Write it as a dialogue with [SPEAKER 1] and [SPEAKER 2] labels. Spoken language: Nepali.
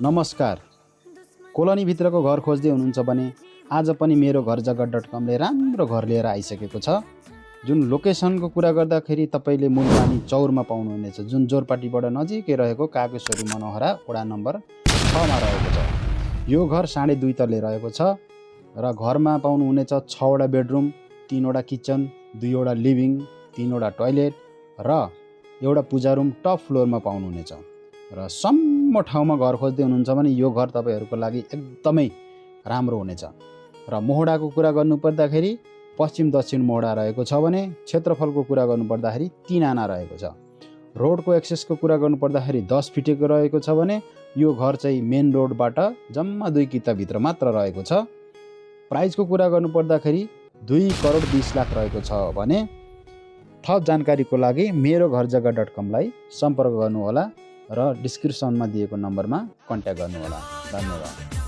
[SPEAKER 1] नमस्कार। कोलोनीभित्रको घर खोज्दै हुनुहुन्छ भने आज पनि मेरो घरजग्गा.com ले राम्रो घर लिएर आइसकेको छ। जुन लोकेसनको कुरा गर्दाखेरि तपाईँले मूलपानी चौरमा पाउनुहुनेछ, जुन जोरपाटीबाट नजिकै रहेको कागेश्वरी मनोहरा वडा नम्बर 6 मा रहेको छ। यो घर 2.5 तले रहेको छ र घरमा पाउनुहुनेछ 6 वटा बेडरुम, 3 वटा किचन, 2 वटा लिभिङ, 3 वटा टोयलेट र एउटा पूजा रुम टप फ्लोरमा पाउनुहुनेछ। र सम्म ठाउँमा घर खोज्दै हुनुहुन्छ भने यो घर तपाईहरूको लागि एकदमै राम्रो हुनेछ। र मोहडाको कुरा गर्नुपर्दाखेरि पश्चिम दक्षिण मोहडा रहेको छ भने क्षेत्रफलको कुरा गर्नुपर्दाखेरि 3 आना रहेको छ। रोडको एक्सेसको कुरा गर्नुपर्दाखेरि 10 फिटेको रहेको छ भने यो घर चाहिँ मेन रोडबाट जम्मा 2 किता भित्र मात्र रहेको छ। प्राइसको कुरा गर्नुपर्दाखेरि 2,20,00,000 रहेको छ भने थप जानकारीको लागि मेरो घरजग्गा.com लाई सम्पर्क गर्नुहोला र डिस्क्रिप्सनमा दिएको नम्बरमा कन्ट्याक्ट गर्नुहोला। धन्यवाद।